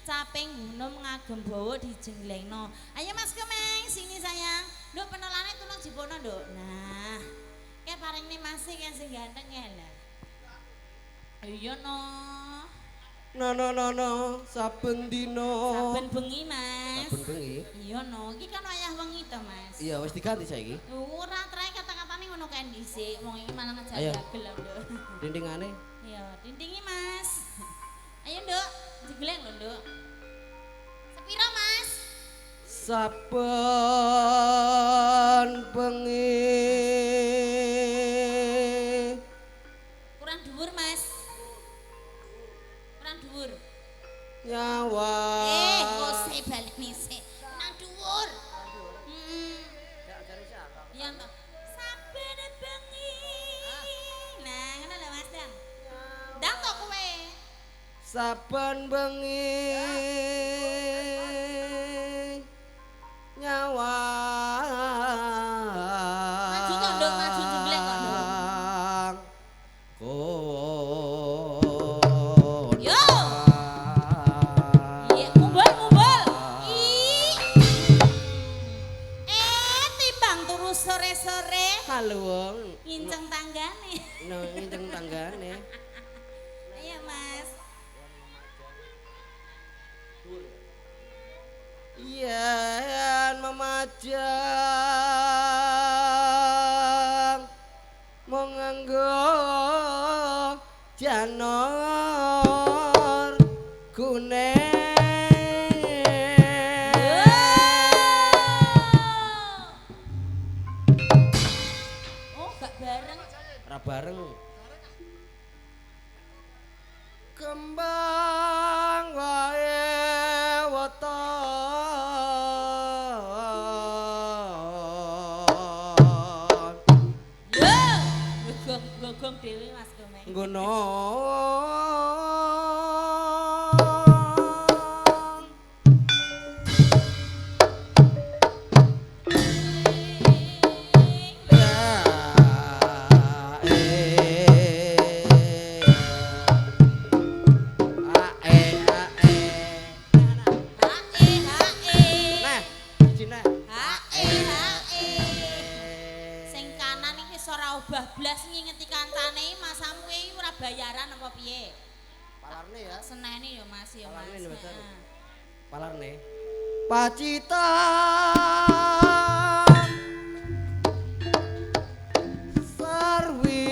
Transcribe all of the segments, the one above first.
Caping gunung ngagem bawa dijenglengno. Ayo Mas Komeng, sini sayang. Nduk penolane tulung jipono, Nduk. Nah, kayak paringne Mas sing ganteng ya lah. Iya no. No no no no, saben dina. Saben bengi, Mas. Saben bengi. Iya no, iki kan wayah wengi to, Mas. Iya, wis diganti saiki. Ora trae kata-katane ngono kae dhisik. Wong iki malah ngejak gagel, Nduk. Dindingane? Iya, dindingi, Mas. Ayo, Nduk, jegleng lho, Nduk. Sepiro, Mas? Saben bengi. Kurang dhuwur, Mas. Kurang dhuwur. Nyawa. Kok sik baleni sik. Nang dhuwur. Heeh. Iya, toh. Saben bengi. Nah, ngono lho Mas Dang. Ndang to kowe. Saben bengi nyawa. Maju to, Nduk, maju jembleng kok, Nduk. Yo. Iya, mumbul-mumbul. Ih. Timbang turu sore-sore. Halo wong. Nginceng tanggane. No, nginceng tanggane. Iya, Mas. Yen memajang mung nganggo janur kuning. Oh, gak bareng. Ora bareng. Kembang wae weton. Yo, gogong dhewe Mas Komeng. Ngono. Bablas ngingeti kancane masamu iki ora bayaran apa piye? Palarne ya. Seneni ya Mas ya Mas. Palarne. Pacitan Sarwi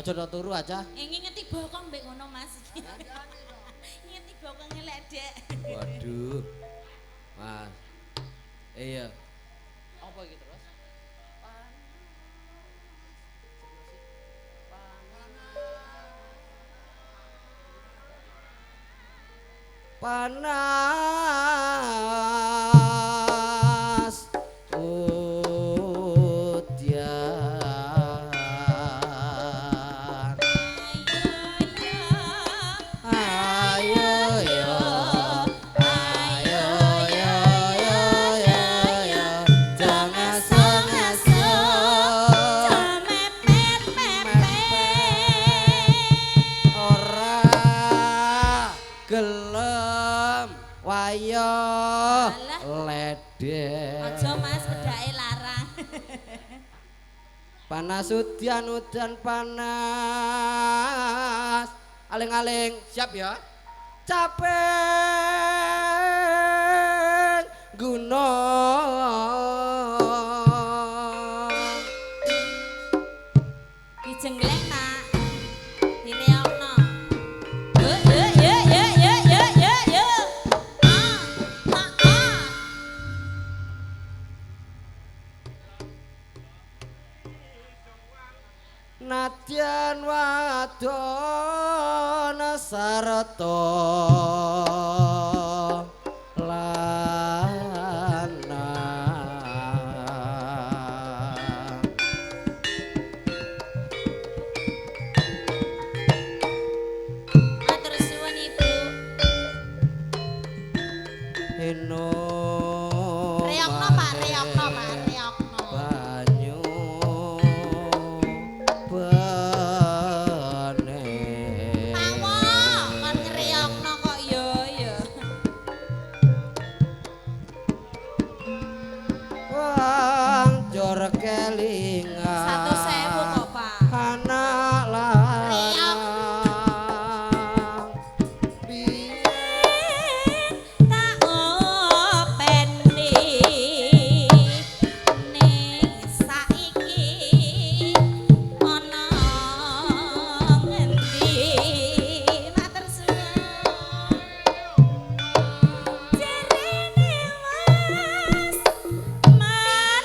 Aja turu aja. Ngingeti bokong mbek ngono Mas. Ngingeti bokong ngeledek. Waduh. Mas. Iya. Apa iki terus? Panas. Aja Mas, wedake larang. Panas udan udan panas. Aling-aling, siap ya. Capek gunung. Dijengleng ta. Dileokno. Yo yo yo yo yo yo yo. Ah, ah, ah. Nadyan wadon sarta lanang. Matur suwun Ibu. Eno Reokno Pak, reokno Pak, reokno. Banyu bene. Pak Wo, kon ngreokno kok yo yo. Wang jor kelingan. 100.000 kok Pak. Anak lanang piye Tak openi ning saiki ana ngendi. Matur suwun. Jarene Mas maneh.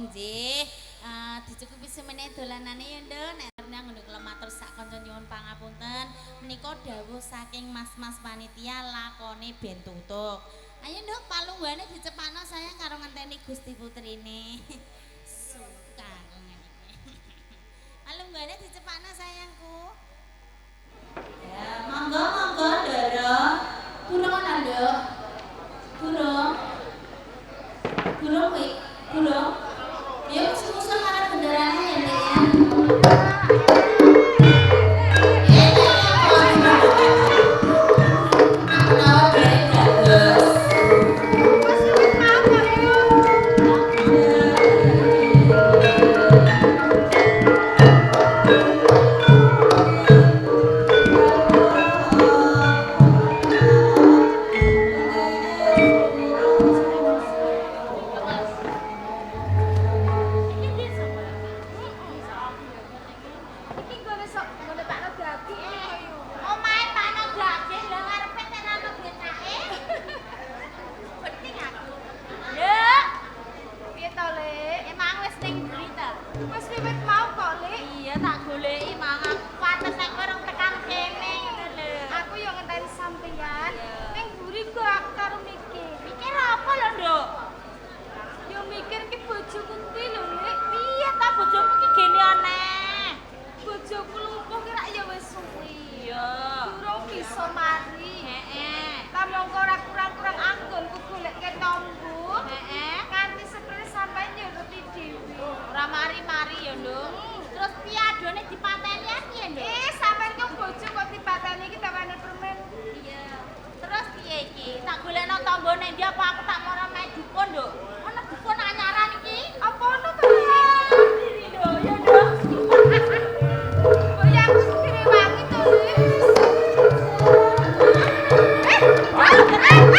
Nggih. Dicukupi semene dolanane ya, Nduk. Nek nang ngono kula matur sak kanca nyuwun pangapunten. Menika dawuh saking mas-mas panitia lakone ben tutuk. Ayo Nduk, palungguhane dicepakno sayang karo ngenteni Gusti Putrine. Suka aku ngene iki. Palungguhane dicepakno sayangku. Ya, monggo monggo Ndoro. Durung ana, Nduk. Durung. Durung kuwi. Durung. Ya wis musuh karo benderane ya, Nduk ya. Menawa derek dados. Wis wis mau kok yo. Iki nggone sok nggone Pak Nodaki iki kok yo. Omahe Pak Nodaki lha ngarepe nek ana becake. Penting aku. Nduk, Piye to, Lek? emang wis ning mburi ta? Wis wiwit mau kok, Lek. Iya tak goleki mang aku pates nek kowe rong tekan kene ngono lho. Aku yo ngenteni sampeyan. Iya. Ning mburi kok aku karo mikir. Mikir apa lho, Nduk? Yo mikir ki bojoku ndi lho, Lek. Piye ta bojomu ki gene aneh. Bojoku lumpuh ki rak ya wis suwi. Iya. Durung bisa mari. Heeh. Lah mongko ora kurang-kurang anggonku golekke tombo. Heeh. Nganti sepre sampeyan yo ngerti dhewe. Ora mari-mari ya, Nduk. Terus piye adone dipateni ah piye, Nduk? Eh, sampeyan ki bojo kok dipateni iki tawane permen. Iya. Terus piye iki? Tak golekno tombo ning ndi apa aku tak moro mek dukun, Nduk? Ana dukun anyaran iki. Apa ono to, Lek? Diri, Nduk. Ya, Nduk. Kok ya aku direwangi to, Lek. Eh, ah, ah, ah!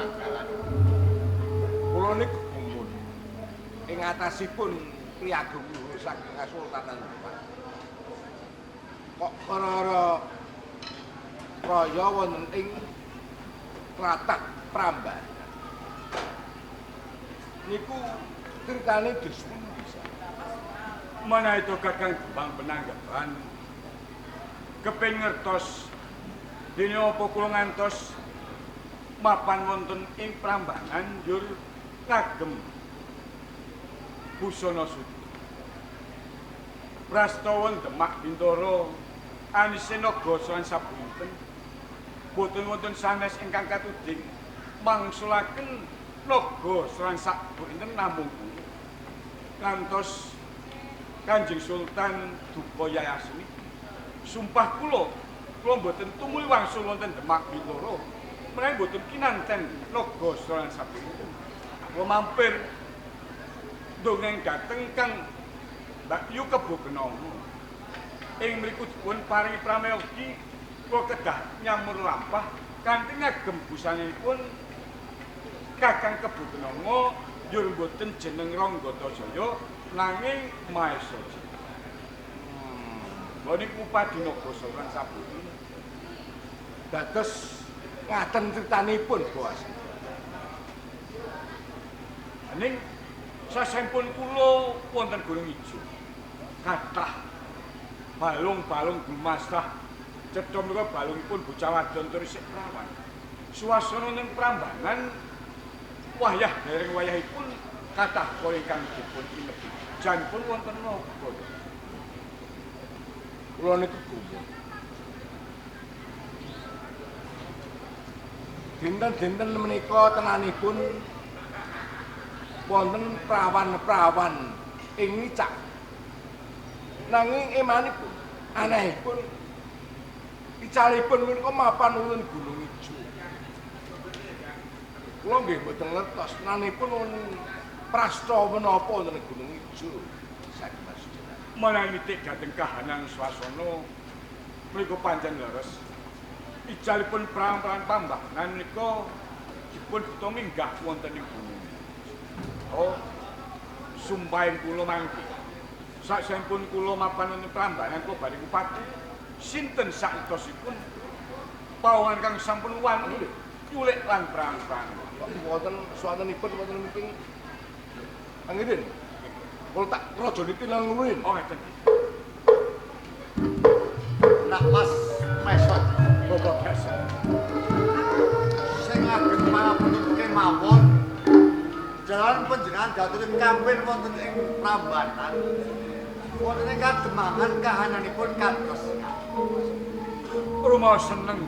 Penanggalan. Kula niku gumun ing atasipun priyagung luhur saking Kasultanan Demak. Kok perara raya wonten ing tlatah Prambanan. Niku critane dos pundi sa? Menawi to Kakang Demang Penanggalan kepengin ngertos dene apa kula ngantos mapan wonten ing Prambanan njur kagem busana suci. Prastawa Demak Bintara anise naga saha sabunten boten wonten sanes ingkang katuding mangsulaken naga saha sabunten namung kula. Ngantos Kanjeng Sultan duka yayasmi sumpah kula kula mboten tumuli wangsul wonten Demak Bintara menawi mboten kinanten naga saha sabunten. Kula mampir dongeng dhateng Kang Mbak Yu Kebo Kenanga. Ing mriku dipun paringi prameyogi kula kedah nyamur lampah kanthi ngagem busanipun Kakang Kebo Kenanga njur mboten jeneng Ranggatajaya nanging Maesa. Lha niku upadi naga saha sabunten. Dados ngaten critanipun Bos. Ning sasampun kula wonten Gunung Ijo. Kathah balung-balung gumasah cetha menika balungipun bocah wadon tur isih prawan. Suasana ning Prambanan wayah dereng wayahipun kathah kaya ingkang dipun inepi. Janipun wonten napa? Kula niku gumun. Dinten-dinten menika tenanipun wonten prawan-prawan ing ngicak. Nanging emanipun anehipun icalipun menika mapan wonten Gunung Ijo. Kula nggih mboten ngertos nanipun wonten prastawa menapa wonten Gunung Ijo. Saking Mas. Menawi nitik dhateng kahanan swasana menika pancen leres. Icalipun prang-prang pambanan menika dipun beto minggah wonten ing gunung. Oh, sumpahing kula mangke. Saksampun kula mapan wonten Prambanan kula badhe kupati. Sinten saitosipun pawongan kang sampun wani nyulik lan prang-prang. Wonten swantenipun wonten mriki Pangirin. Kula tak raja niki nang ngruwin. Oh, ngeten. Nak Mas Mesot Bapak Mesot. Sing ageng pangapunten kemawon jalan panjenengan daturi kampir wonten ing Prambanan. Wonten ing kademangan kahananipun kados Rumah seneng.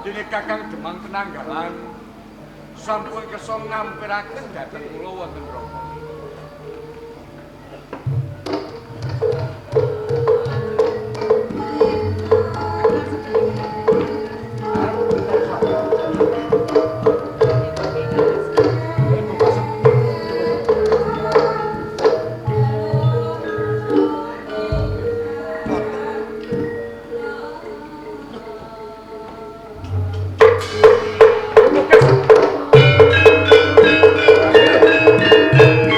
Dene Kakang Demang Penanggalan sampun kersa ngampiraken dhateng kula wonten mriko. Thank you.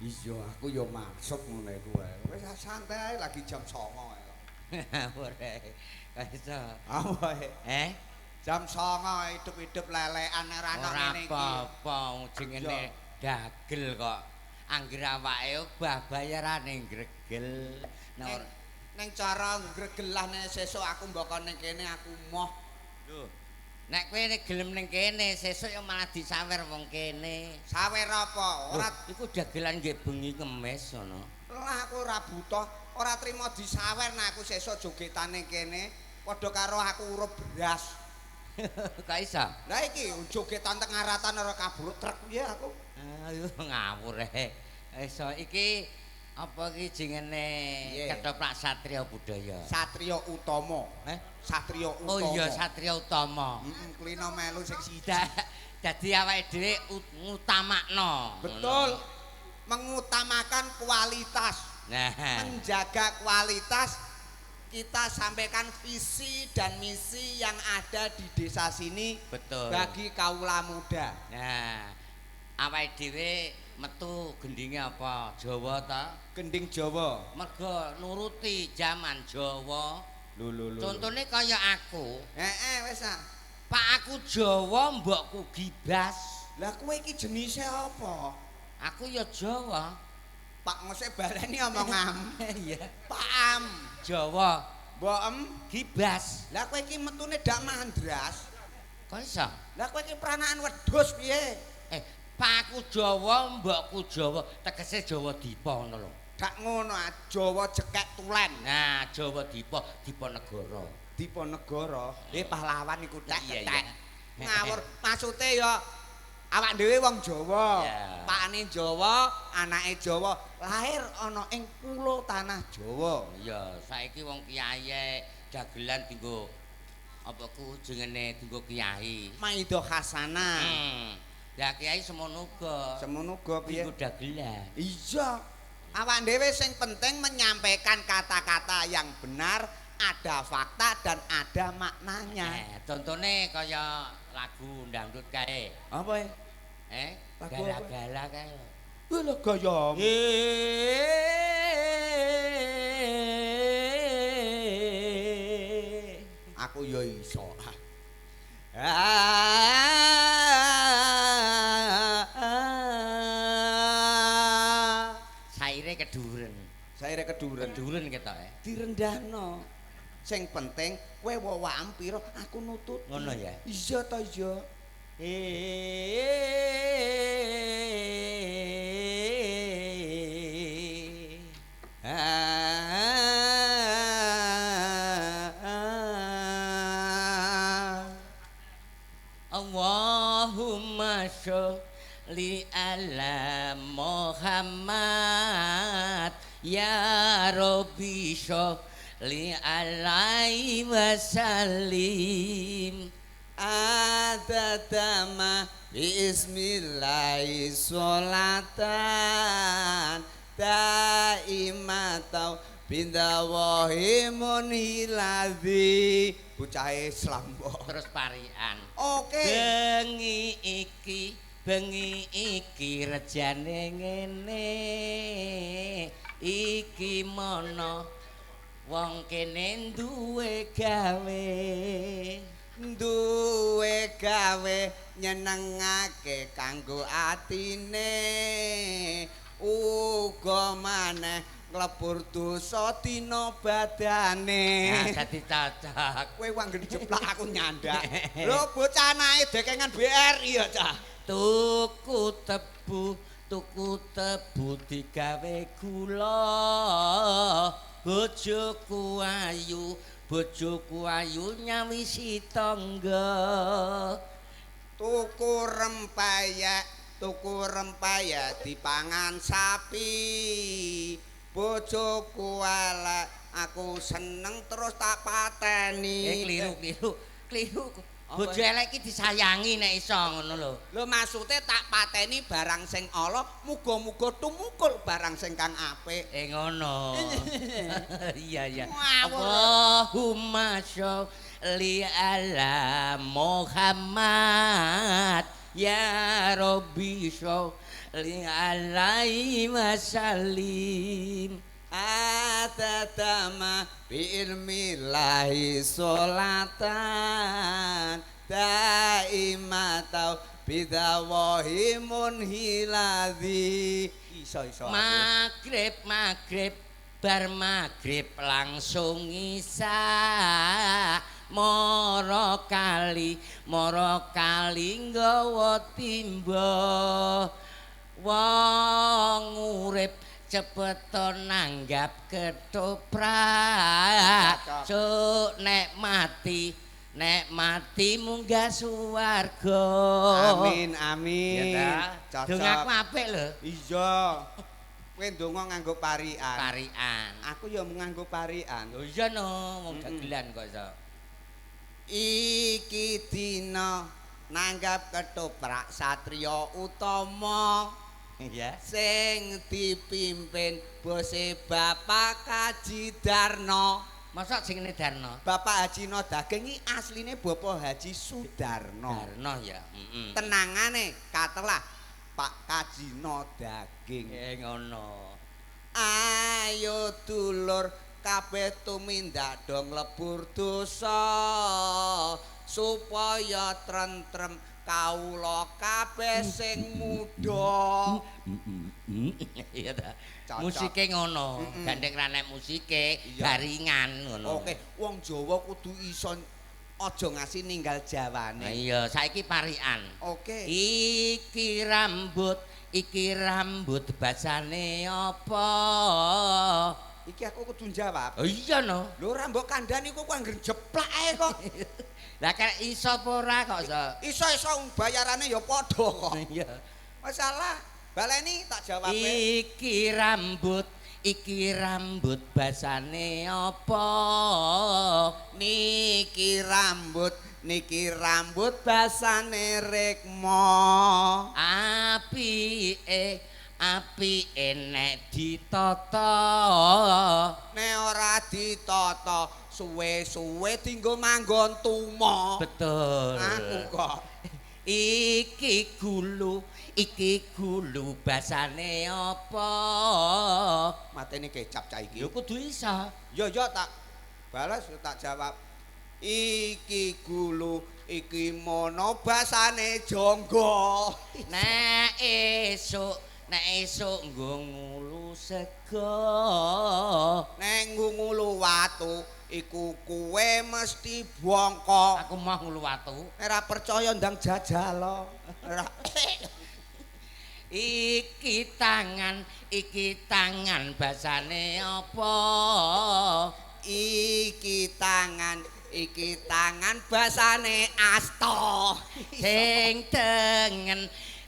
Iya, aku ya maksud ngono iku wae. Wis santai ae lagi jam 09.00 ae kok. Ora. Kok iso? Apa? Eh? Jam 09.00 hidup-hidup lelekan ora ana ngene iki. Ora apa-apa jenenge dagel kok. Angger awake obah bayarane gregel. Nek ning cara gregelane sesuk aku mboko ning kene aku moh. Lho. Nek kowe nek gelem ning kene sesuk ya malah disawer wong kene. Sawer apa? Ora iku dagelan nggih bengi kemis ngono. Lah aku ora butuh, ora trimo disawer nek aku sesuk jogetane kene padha karo aku urup beras. Kok iso? Lah iki jogetan teng ngaratan ora kabrut trek piye aku. Ayo ngawur ae. Iso iki apa iki jenenge Ketoprak Satria Budaya? Satria Utama. Eh? Satria Utama. Oh iya Satria Utama. Heeh, klino melu sing siji. Dadi awake dhewe ngutamakno. Betul. Mengutamakan kualitas. Nah, menjaga kualitas kita sampaikan visi dan misi yang ada di desa sini. Betul. Bagi kaula muda. Nah, awake dhewe metu gendinge apa? Jawa ta? Gending Jawa. Mergo nuruti jaman Jawa. Lho lho lho. Contone kaya aku. Heeh, wis ah. Pak aku Jawa, mbokku Gibas. Lah kowe iki jenise apa? Aku ya Jawa. Pak ngose baleni omongam. Iya. Pak Am Jawa, mbokem Gibas. Lah kowe iki metune dak mandras. Kok iso? Lah kowe iki pranakan wedhus piye? Pak aku Jawa, mbokku Jawa, tegese Jawa Dipa ngono lho. Dak ngono, Jawa jekek tulen. Nah, Jawa Dipa, Diponegoro. Diponegoro. Pahlawan iku tek tek. Ngawur, maksude ya awak dhewe wong Jawa. Pakane Jawa, anake Jawa, lahir ana ing pulo tanah Jawa. Iya, saiki wong kiai dagelan dienggo apa ku jenenge dienggo kiai. Maido Hasanah. Lah kiai semono uga. Semono uga piye? Dienggo dagelan. Iya. Awak dhewe sing penting menyampaikan kata-kata yang benar, ada fakta dan ada maknanya. Contone kaya lagu dangdut kae. Apa e? Gala-gala kae. Lho gaya. Aku ya iso. Saire keduren. Saire keduren. Keduren ketoke. Direndahno. Sing penting kowe wawakam pira aku nutut. Ngono ya. Iya ta iya. Allahumma sholli ala Muhammad ya Rabbi sholli alaihi wasallim. Adadama bismillahi sholatan daimatau bindawahi munhiladhi. Bocah Islam terus parian. Oke. Bengi iki rejane ngene iki mono wong kene duwe gawe. Duwe gawe nyenengake kanggo atine uga maneh nglebur dosa dina badane. Nah, dadi cocok. Kowe wanggen jeplak aku nyandak. Lho bocah anake dekengan BRI ya cah. Tuku tebu digawe gula. Bojoku ayu nyawisi tangga. Tuku rempeyek dipangan sapi. Bojoku elek aku seneng terus tak pateni. Kliru. Bojo elek iki disayangi nek iso ngono lho. Lho maksude tak pateni barang sing ala, muga-muga tumukul barang sing kang apik. Ngono. Iya iya. Allahumma sholli ala Muhammad Ya Rabbi sholli alaihi wasallim. Atatama bi ilmillahi sholatan daimatau bidawahi munhiladhi. Iso-iso Maghrib maghrib bar maghrib langsung isa mara kali nggawa timba wong urip cepet nanggap ketoprak cuk nek mati munggah swarga. Amin amin. Ya dongaku apik lho. Iya. Kowe ndonga nganggo parikan. Parikan. Aku ya nganggo parikan. Lho iya no, wong dagelan kok iso. Iki dina nanggap ketoprak satriya utama. Iya. Sing dipimpin bose Bapak Kaji Darno. Masa jenenge Darno? Bapak Haji No Daging iki asline Bapak Haji Sudarno. Darno ya. Heeh. Tenangane katelah Pak Kaji No Daging. Ngono. Ayo dulur kabeh tumindak do nglebur dosa supaya tentrem kawula kabeh sing muda. Iya ta. Musike ngono, gandeng ra nek musike garingan ngono. Oke, wong Jawa kudu iso aja ngasi ninggal Jawane. Iya, saiki parikan. Oke. Iki rambut basane apa? Iki aku kudu jawab. Oh iya no. Lho ora mbok kandhani kok anggere jeplak ae kok. Lah kek iso apa ora kok iso? Iso-iso bayarane ya padha kok. Iya. Masalah baleni tak jawab. Iki rambut basane apa? Niki rambut basane rikma. Apike apike nek ditata, nek ora ditata suwe-suwe dinggo manggon tuma. Betul. Aku kok iki gulu basane apa? Matene kecap cah iki. Ya kudu iso. Ya ya tak balas tak jawab. Iki gulu iki mono basane jonggo. Nek esuk nggo ngulu sego, nek ngulu watu iku kuwe mesti bongko. Aku mau ngulu watu. Nek ora percaya ndang jajal. Ora. Iki tangan basane apa? Iki tangan basane asta.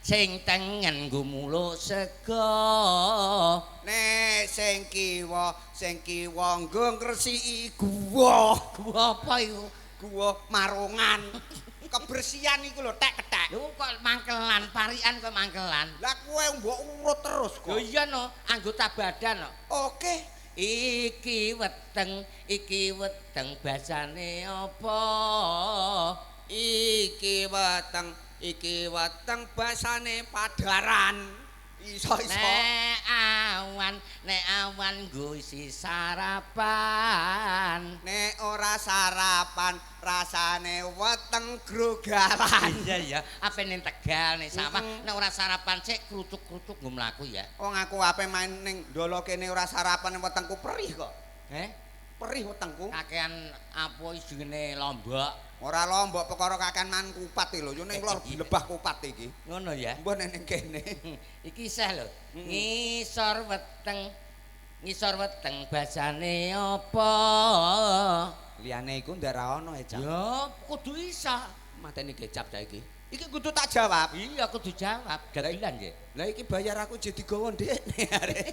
Sing tengen nggo muluk sego, nek sing kiwa nggo ngresiki guwa. Guwa apa iku? Guwa marungan. Kebersihan iku lho tek kethek. Lho kok mangkelan, parikan kok mangkelan. Lah kowe mbok urut terus kok. Lho iya no, anggota badan no. Oke. Iki weteng basane apa? Iki weteng basane padaran. Iso-iso. Nek awan nggo isi sarapan. Nek ora sarapan rasane weteng grogalan. Iya ya, ape ning Tegal ning sawah nek ora sarapan sik krucuk-krucuk nggo mlaku ya. Wong aku ape main ning ndolo kene ora sarapan wetengku perih kok. Heh? Perih wetengku. Kakean apa jenenge lombok? Ora lombok perkara kakean mangan kupat iki lho, yo ning lor lebah kupat iki. Ngono ya. Mbah nek ning kene. Iki isih lho. Ngisor weteng basane apa? Liyane iku ndak ra ono e, Cak. Ya kudu iso. Mateni kecap cah iki. Iki kudu tak jawab. Iya kudu jawab. Dagelan nggih. Lah iki bayar aku jadi digawa ndekne arek.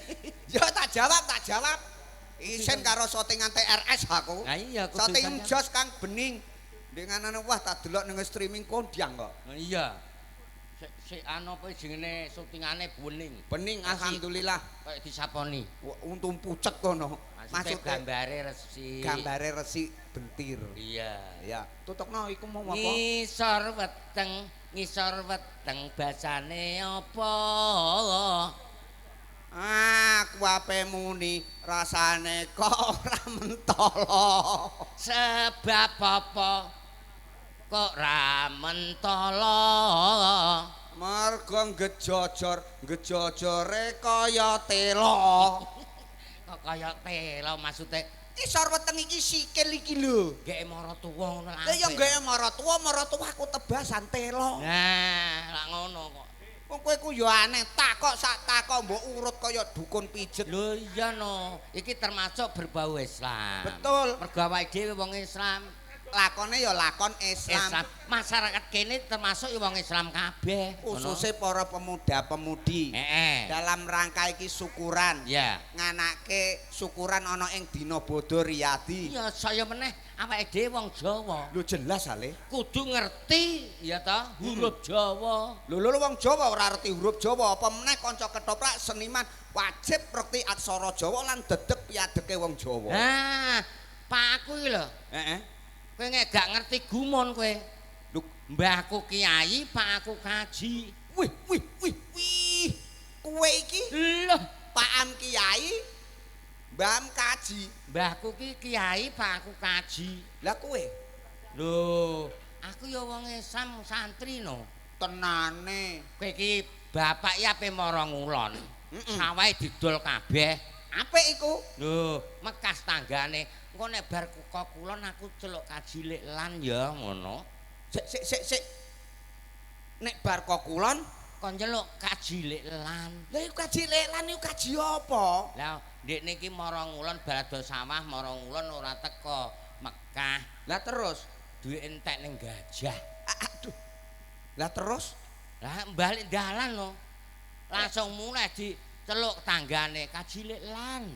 Ya tak jawab, tak jawab. Isin karo syutingan TRS aku. Lah iya kudu. Syuting jos Kang Bening. Denganane wah tak delok ning streaming kondang kok. Iya. Sik anu apa jenenge syutingane bening. Bening alhamdulillah. Kayak disaponi. Untung pucet kono. Maksudnya gambare resik. Gambare resik bentir. Iya. Ya, tutukno iku mau apa? Ngisor weteng basane apa? Aku ape muni rasane kok ora mentolo. Sebab apa kok ora mentolo? Mergo ngejojor, ngejojore kaya telo. Kok kaya telo maksude? Isor weteng iki sikil iki lho. Gek maratuwa ngono lho. Lah ya gek maratuwa, aku tebasan telo. Nah, lak ngono kok. Wong kowe ku ya aneh, takok sak takok mbok urut kaya dukun pijet. Lho iya no, iki termasuk berbau Islam. Betul. Mergo awake dhewe wong Islam. Lakone ya lakon Islam. Islam. Masyarakat kene termasuk ya wong Islam kabeh. Khususnya para pemuda-pemudi. Dalam rangka iki syukuran. Iya. Nganake syukuran ana ing Dina Bodho Riyadi. Iya, saya meneh awake dhewe wong Jawa. Lho jelas ale. Kudu ngerti ya ta huruf Jawa. Lho lho wong Jawa ora ngerti huruf Jawa, apa meneh kanca ketoprak seniman wajib ngerti aksara Jawa lan dedeg piadeke wong Jawa. Nah, Pak aku iki lho. Heeh. Kowe nek gak ngerti gumun kowe. Lho, mbahku kiai, pakku kaji. Wih, wih, wih, wih. Kowe iki lho, pakam kiai, mbaham kaji. Mbahku ki kiai, pakku kaji. Lah kowe? Lho, aku ya wong Islam santri no. Tenane. Kowe iki bapak iki ape mara ngulon. Sawahe didol kabeh. Apik iku. Lho, mekas tanggane. Engko nek bar kok kulon aku celuk kaji lek lan ya ngono. Sik sik sik sik. Nek bar kok kulon kon celuk kaji lek lan. Lah iku kaji lek lan iku kaji apa? Lah ndekne iki mara ngulon balado sawah mara ngulon ora teko Mekah. Lah terus duwe entek ning gajah. Aduh. Lah terus lah balik dalan lho. Langsung mulai diceluk tanggane kaji lek lan.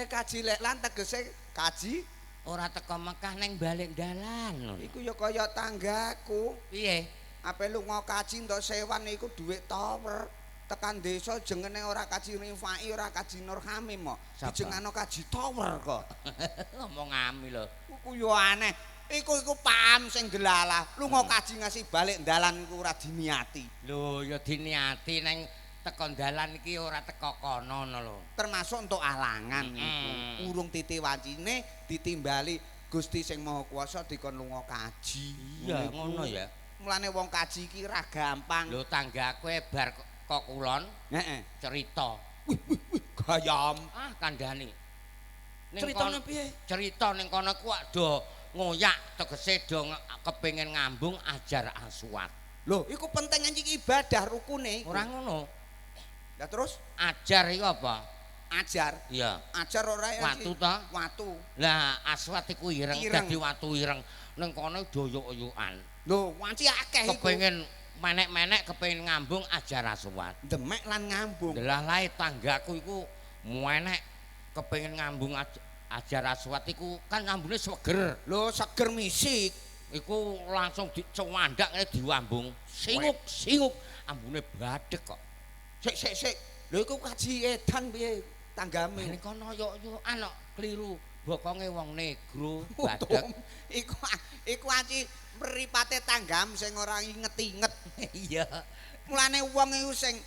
Kaji lek lan tegese kaji ora teko Mekah neng balik dalan. Iku ya kaya tanggaku. Piye? Ape lunga kaji entuk sewan iku dhuwit tower. Tekan desa jengene ora kaji Rifai, ora kaji Nur Hamim kok. Dijengano kaji tower kok. Ngomong ami lho. Iku ya aneh. Iku iku paham sing delalah. Lunga kaji ngasih balik dalan iku ora diniati. Lho ya diniati neng teko dalan iki ora teko kono ngono lho. Termasuk untuk alangan iku. Urung titi wancine ditimbali Gusti sing Maha Kuwasa dikon lunga kaji. Iya ngono ya. Mulane wong kaji iki ora gampang. Lho tanggaku bar kok kulon, heeh, cerita. Wih wih wih gayam. Ah kandhane. Ceritane piye? Cerita ning kono ku do ngoyak tegese do kepengin ngambung ajar aswat. Lho iku penting iki ibadah rukune iku. Ora ngono. Lah terus ajar iku apa? Ajar. Iya. Ajar ora watu ta? Watu. Lah aswat iku ireng dadi watu ireng. Ning kono doyok-oyokan. Lho, wanci akeh iku. Kepengin menek-menek kepengin ngambung ajar aswat. Demek lan ngambung. Lah lae tanggaku iku menek kepengin ngambung ajar aswat iku kan ngambune seger. Lho, seger misik. Iku langsung dicewandak ngene diwambung. Singuk, singuk ambune badhek kok. Sik sik sik. Lho iku kaji edan piye tanggame? Ning kono yo-yoan kok kliru. Bokonge wong negro badhek. Iku iku aci mripate tanggam sing ora inget-inget. Iya. Mulane wong iku sing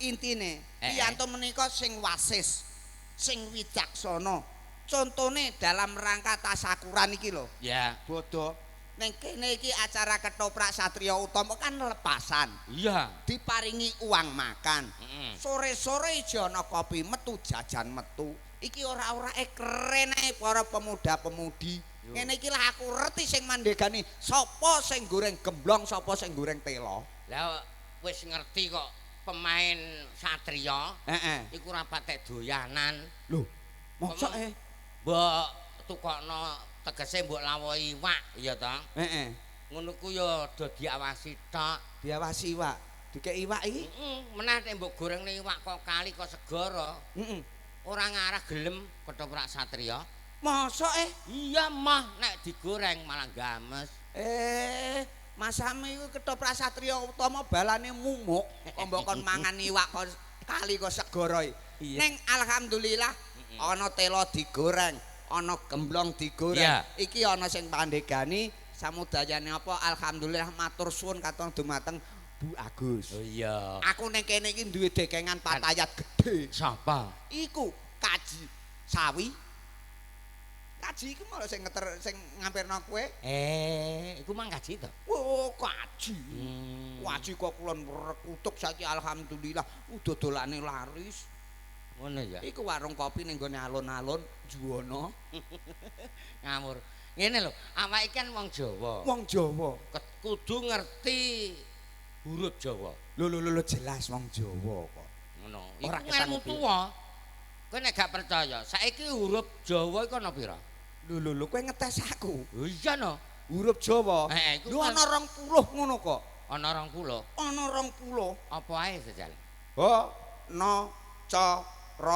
intine piyantu menika sing wasis, sing wicaksana. Contone dalam rangka tasakuran iki lho. Ya. Bodho. Ning kene iki acara ketoprak Satria Utama kan lepasan. Iya. Diparingi uang makan. Sore-sore iki ana kopi metu, jajan metu. Iki ora-orake keren ae para pemuda-pemudi. Ngene iki lah aku reti sing mandegani sapa sing goreng gemblong, sapa sing goreng telo. Lah wis ngerti kok pemain Satria. Heeh. Iku ora patek doyanan. Lho, mosok mbok tukokno tegese mbok lawohi iwak ya ta? Heeh. Ngono ku ya do diawasi tok. Diawasi iwak. Dikek iwak iki? Heeh, meneh nek mbok gorengne iwak kok kali kok segara. Heeh. Ora ngarah gelem ketoprak Satria. Mosok Iya mah nek digoreng malah games. Masame iku ketoprak Satria Utama balane mumuk kok mbok kon mangan iwak kok kali kok segara iki. Ning alhamdulillah Ana tela digoreng, ana gemblong digoreng. Iki ana sing pandegani samudayane apa? Alhamdulillah matur suwun katon dumateng Bu Agus. Oh iya. Aku ning kene iki duwe dekengan patayat gedhe. Sapa? Iku Kaji Sawi. Kaji iku malah sing ngeter sing ngampirno kowe. Iku mang kaji to? Oh, kaji. Kaji kok kulon rekutuk saiki alhamdulillah dodolane laris. Ngono ya. Iku warung kopi ning gone alun-alun Juwana. Ngawur. Ngene lho, awake kan wong Jawa. Wong Jawa. Kudu ngerti huruf Jawa. Lho lho lho jelas wong Jawa kok. Ngono. Iku ilmu tuwa. Kowe nek gak percaya, saiki huruf Jawa iku ana pira? Lho lho lho kowe ngetes aku. Lho iya no. Huruf Jawa. Iku lho ana 20 ngono kok. Ana 20. Ana 20. Apa ae sejal? H N C R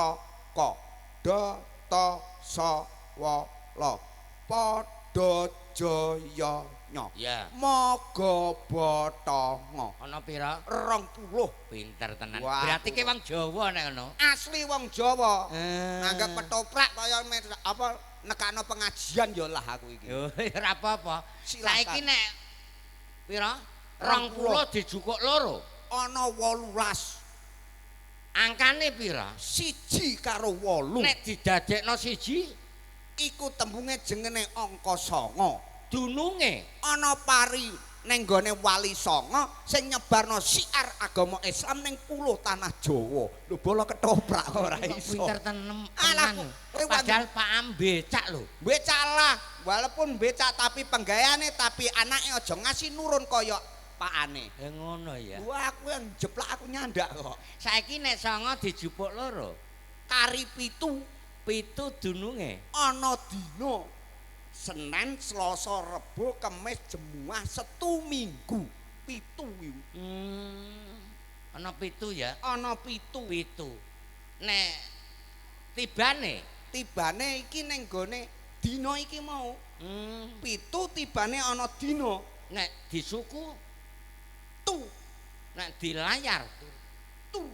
K D T S W L P D J Y N. Ya. Maga Bathanga. Ana pira? 20. Pinter tenan. Berarti ki wong Jawa nek ngono. Asli wong Jawa. Nganggep ketoprak kaya apa nekakno pengajian ya lah aku iki. Yo ora apa-apa. Saiki nek pira? 20 dijukuk loro. Ana 18. Angkane pira? 1 karo 8. Nek didadekno 1 iku tembunge jengene angka 9. Dununge ana pari ning gone Wali Songo sing nyebarno syiar agama Islam ning pulau tanah Jawa. Lho bola ketoprak ora iso. Pinter tenan. Padahal Pak Am becak lho. Becak lah, walaupun becak tapi penggaweane tapi anake aja ngasih nurun kaya pakane. Ngono ya. Wah aku yang jeplak aku nyandak kok. Saiki nek 9 dijupuk loro, kari 7, 7 dununge ana dina Senin, Selasa, Rebo, Kemis, Jemuah, Setu, Minggu. 7 iku. Ana 7 ya? Ana 7. 7. Nek tibane, tibane iki ning gone dina iki mau. 7 tibane ana dina. Nek disuku tu, nek dilayar tu,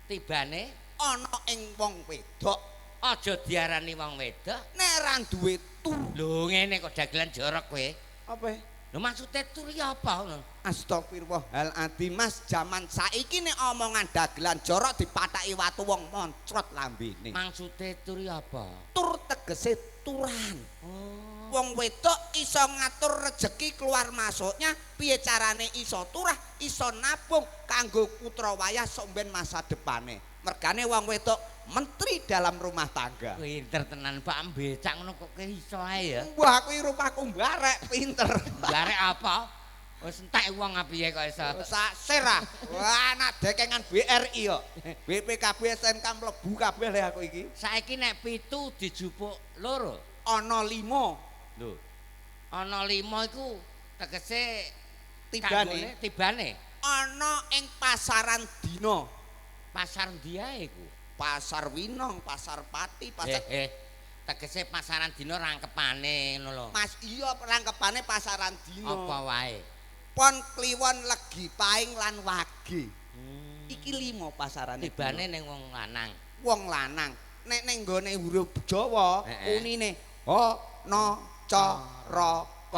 tibane ana ing wong wedok. Aja diarani wong wedok nek ra duwe tur. Lho ngene kok dagelan jorok kowe. Apa? Lho maksude tur ya apa ngono? Astagfirullahaladzim Mas, jaman saiki nek omongan dagelan jorok dipataki watu wong moncrot lambene. Maksude tur ya apa? Tur tegese turan. Oh. Wong wedok iso ngatur rejeki keluar masuknya, piye carane iso turah, iso nabung kanggo putra wayah sok ben masa depane. Mergane wong wedok menteri dalam rumah tangga. Pinter tenan Pak becak ngono kok iso ae ya. Wah, kuwi rupaku mbarek pinter. Mbarek apa? Wis entek wong piye kok iso. Sak sir ah. Wah, anak dekengan BRI kok. BPKB SMK mlebu kabeh le aku iki. Saiki nek 7 dijupuk loro, ana 5. Lho. Ana 5 iku tegese tibane, tibane ana ing pasaran dina. Pasar ndi ae iku? Pasar Winong, Pasar Pati, pasar tegese pasaran dina rangkepane ngono lho. Mas iya rangkepane pasaran dina. Apa wae? Pon Kliwon Legi Paing lan Wage. Iki 5 pasarane. Tibane ning wong lanang. Wong lanang. Nek ning nggone huruf Jawa unine H N C R K.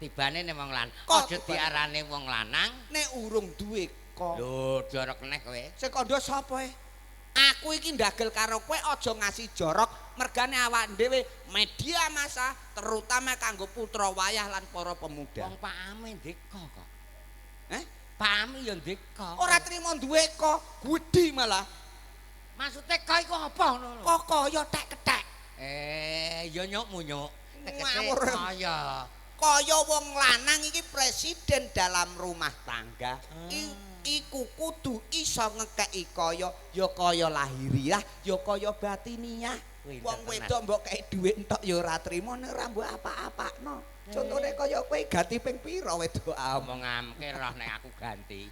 Tibane ning wong lanang. Aja diarani wong lanang nek urung duwe ko. Lho, jorok neh kowe. Sing kandha sapa e? Aku iki ndagel karo kowe aja ngasih jorok, mergane awak dhewe media massa terutama kanggo putra wayah lan para pemuda. Wong Pak Ame ndeka kok. Eh? Pak Ame ya ndeka. Ora trimo duwe kok, gedhi malah. Maksude kok iku apa ngono lho? Kok kaya tek-kethek. Ya nyokmu nyok. Tegese kaya. Kaya wong lanang iki presiden dalam rumah tangga. Iku kudu iso ngekeki kaya ya kaya lahiriah ya kaya batiniah. Wong wedok mbok kei dhuwit entok ya ora trimo nek ora mbok apa-apakno. Contone kaya kowe ganti ping pira wedok omong amke roh nek aku ganti.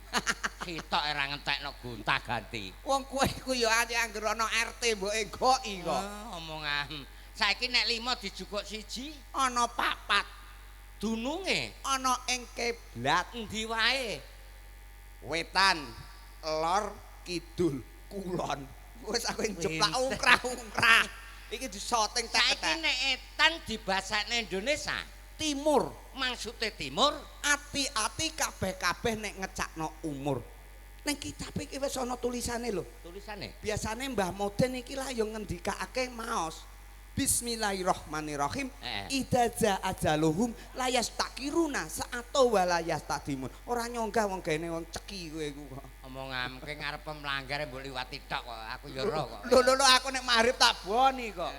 Sitok ora ngentekno gonta ganti. Wong kowe iku ya anggere ana RT mbok enggoki kok. Omong am. Saiki nek 5 dijukuk 1 ana 4. Dununge ana ing kiblat endi wae? Wetan, lor, kidul, kulon. Wis aku njeplak ungkrah-ungkrah. Iki disoting tek. Saiki nek etan dibasakne Indonesia, timur. Maksude timur, ati-ati kabeh-kabeh nek ngecakno umur. Ning kitab iki wis ana tulisane lho. Tulisane? Biasane Mbah Moden iki lah ya ngendikake maos. Bismillahirrahmanirrahim. Idza jaa ajaluhum la yastakiruna sa'ato wa la yastadimun. Ora nyonggah wong gaene wong ceki kowe iku kok. Omongam kowe ngarep melanggar mbok liwati tok kok. Aku ya ora kok. Lho lho lho aku nek maghrib tak boni kok.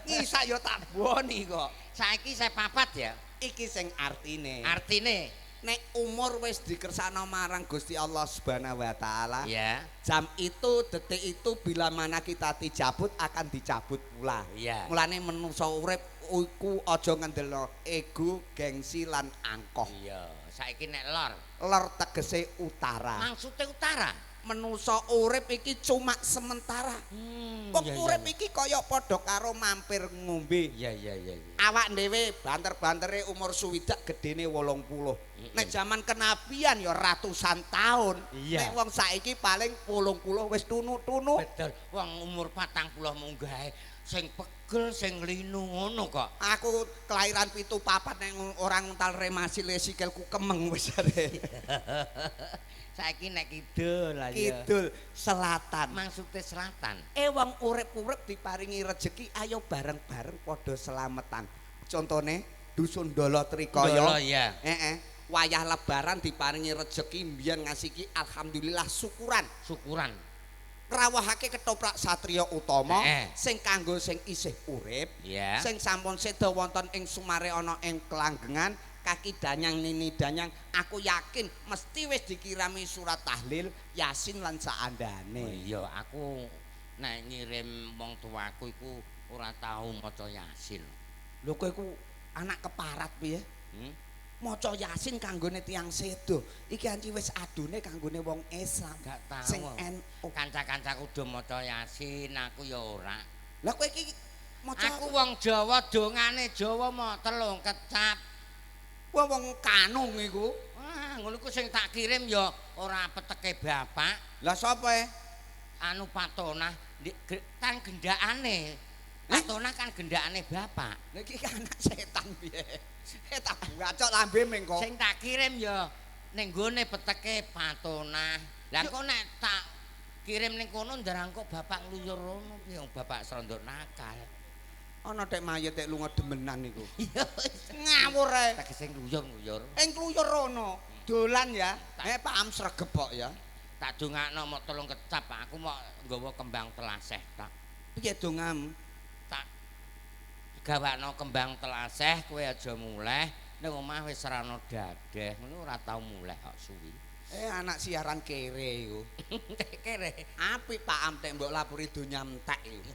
Ngisak ya tak boni kok. Saiki saya papat ya. Iki sing artine. Artine nek umur wis dikersakno marang Gusti Allah Subhanahu wa taala. Iya. Jam itu, detik itu bila mana kita dicabut akan dicabut pula. Iya. Mulane menungsa urip iku aja ngendelno ego, gengsi lan angkoh. Iya, saiki nek lor. Lor tegese utara. Maksude utara. Menungsa urip iki cuma sementara. Wong urip iki kaya padha karo mampir ngombe. Iya iya iya. Awak dhewe banter-bantere umur suwidak gedene 80. Nek jaman kenabian ya ratusan tahun. Iya. Nek wong saiki paling 80 wis tunu-tunu. Betul. Wong umur 40 munggahe sing pegel sing linu ngono kok. Aku kelahiran 74 nek ora nguntal remasi le sikilku kemeng wis are. Saiki nek kidul lah ya. Kidul selatan. Maksude selatan. Wong urip-urip diparingi rejeki ayo bareng-bareng padha selametan. Contone dusun Ndolo Trikoyo. Ndolo ya. Heeh. Wayah lebaran diparingi rejeki mbiyen ngasiki alhamdulillah syukuran. Syukuran. Rawuhake ketoprak Satria Utama sing kanggo sing isih urip, sing sampun seda wonten ing sumare ana ing kelanggengan, kaki danyang nini danyang, aku yakin mesti wis dikirami surat tahlil, Yasin lan saandane. Oh iya, aku nek ngirim wong tuaku iku ora tau maca Yasin. Lho kowe iku anak keparat piye? Maca Yasin kanggone tiyang sedo. Iki anci wis adune kanggone wong Islam. Gak tau. Sing NU. Kanca-kancaku do maca Yasin, aku ya ora. Lah kowe iki maca aku wong Jawa dongane Jawa mau telung kecap. Wah wong kanung iku. Wah, ngono iku sing tak kirim ya ora peteke bapak. Lah sapa e? Anu Patonah kan gendakane. Patonah kan gendakane bapak. Lha iki anak setan piye? Tak bacok lambe mengko. Sing tak kirim ya ning gone peteke Patonah. Lah kok nek tak kirim ning kono ndarang kok bapak ngluyur rono piye wong bapak srondok nakal. Ana tek mayit tek lunga demenan niku. Iya. Ngawur ae. Tegese ngluyur-ngluyur. Ing kluyur rono. Dolan ya. Paham sregep kok ya. Tak dongakno mok telung kecap, aku mok nggawa kembang telaseh tak. Piye dongam? Tak gawakno kembang telaseh kowe aja muleh ning omah wis ora ana dadeh ngono ora tau muleh kok suwi. Anak siaran kere iku. Kere. Apik Pak Am tek mbok lapuri donya entek iku.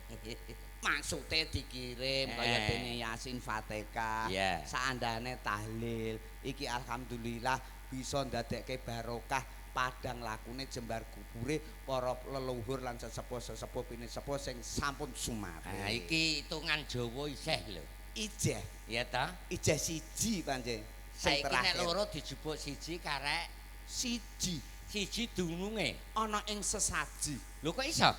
Maksude dikirim kaya dene Yasin Fatihah, saandane tahlil. Iki alhamdulillah bisa ndadekke barokah padang lakune jembar kubure para leluhur lan sesepuh-sesepuh pinesepuh sing sampun sumare. Ha iki hitungan Jawa isih lho. Ijeh. Iya ta? Ijeh siji pancen. Sing Saiki nek loro dijupuk siji karek siji. Siji dununge ana ing sesaji. Lho kok iso?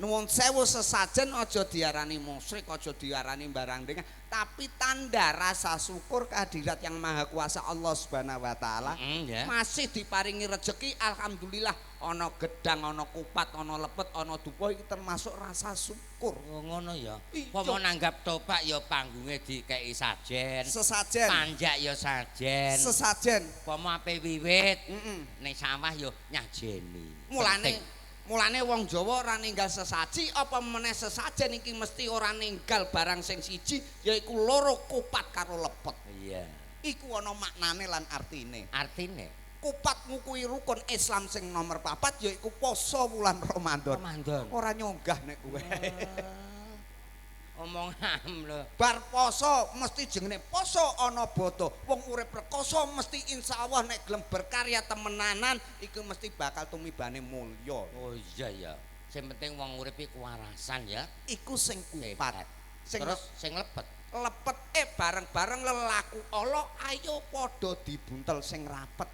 Nuwun sewu sesajen aja diarani musyrik, aja diarani barang dengan, tapi tanda rasa syukur kehadirat Yang Maha Kuasa Allah Subhanahu wa taala. Masih diparingi rejeki alhamdulillah ana gedang, ana kupat, ana lepet, ana dupa iki termasuk rasa syukur. Oh ngono ya. Pomo nanggap topak ya panggunge dikeki sajen. Sesajen. Panjak ya sajen. Sesajen. Pomo ape wiwit ning sawah ya nyajeni. Mulane wong Jawa ora ninggal sesaji apa meneh sesajen iki mesti ora ninggal barang sing siji yaiku loro kupat karo lepet. Iya. Iku ana maknane lan artine. Artine kupat ngukuhi rukun Islam sing nomor 4 yaiku poso wulan Ramadan. Ramadan. Ora nyonggah nek kowe. Omongam lho. Bar poso mesti jenenge poso ana bodo. Wong urip rekoso mesti insyaallah nek gelem berkarya temenanan iku mesti bakal tumibane mulya. Oh iya ya. Sing penting wong urip iku warasan ya. Iku sing kupat. Sing terus sing lepet. Lepet bareng-bareng lelaku ala ayo padha dibuntel sing rapet.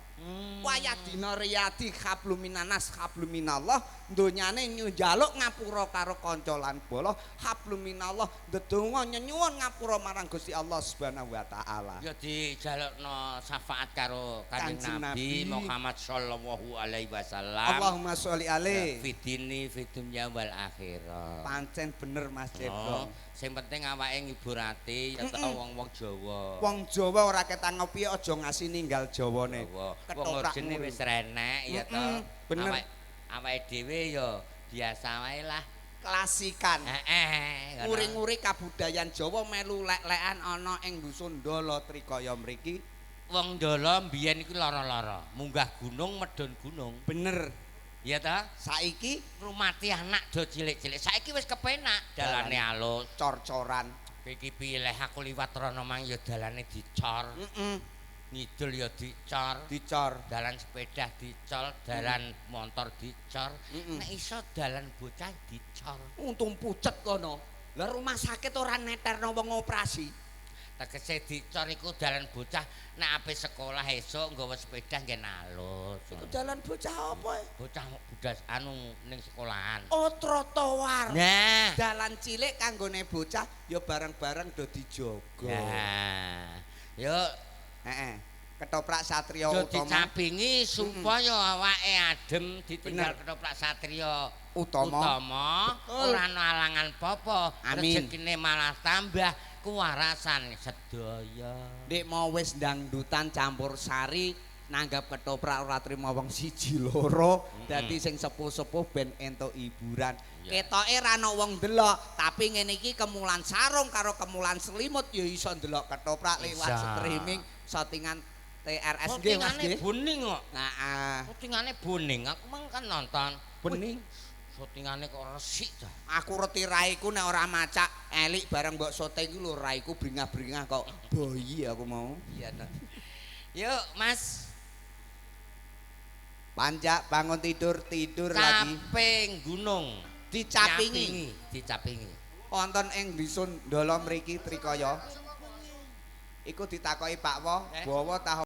Wayah dina riyadi hablum minanas hablum minallah, donyane njaluk ngapura karo kanca lan bala, hablum minallah ndedonga nyenyuwun ngapura marang Gusti Allah Subhanahu wa taala. Ya dijalukno syafaat karo Kanjeng Nabi Muhammad sallallahu alaihi wasallam. Allahumma sholli alaihi. Fidini fidunya wal akhirah. Pancen bener Mas Ceblong. Sing penting awake ngibur ati ya ta wong-wong Jawa. Wong Jawa ora ketang ngopi aja ngasi ninggal Jawane. Wong orjene wis renek ya ta. Bener. Awake dhewe ya biasa wae lah. Klasikan. Heeh. Nguri-nguri kabudayan Jawa melu lek-lekan ana ing dusun Ndala Trikaya mriki. Wong Ndala mbiyen iku lara-lara, munggah gunung medhun gunung. Bener. Iya ta? Saiki ngrumati anak do cilik-cilik. Saiki wis kepenak, dalane alus, cor-coran. Iki pilih aku liwat rono mang ya dalane dicor. Heeh. Ngidul ya dicor, dicor. Dalan sepeda dicor, dalan motor dicor. Nek iso dalan bocah dicor. Untung pucet kono. Lah rumah sakit ora neterno wong operasi. Tegese dicor iku dalan bocah nek ape sekolah esuk nggawa sepeda ngen alus. Iku dalan bocah apa? Bocah budas anu ning sekolahan. Oh, trotoar. Nah, dalan cilik kanggone bocah ya bareng-bareng do dijaga. Nah, yo heeh. Ketoprak Satria Utama. Dicapingi supaya awake adem ditinggal Ketoprak Satria Utama. Ora ana alangan apa-apa, rezekine malah tambah kewarasan sedaya. Nek mau wis dangdutan campur sari nanggap ketoprak ora trimo wong siji loro, dadi sing sepuh-sepuh ben entuk hiburan. Ketoke ra ana wong ndelok, tapi ngene iki kemulan sarung karo kemulan selimut ya iso ndelok ketoprak lewat streaming shootingan TRS nggih Mas nggih. Shootingane bening kok. Heeh. Shootingane bening, aku mang kan nonton. Bening. Shootingane kok resik ta. Aku reti raiku nek ora macak elik bareng mbok syuting ku lho raiku bringah-bringah kok bayi aku mau. Iya ta. Yuk Mas. Panjak bangun tidur, tidur lagi. Caping gunung. Dicapingi, dicapingi. Wonten ing dusun Ndala mriki Trikaya. Iku ditakoki Pak Wo, bawa ta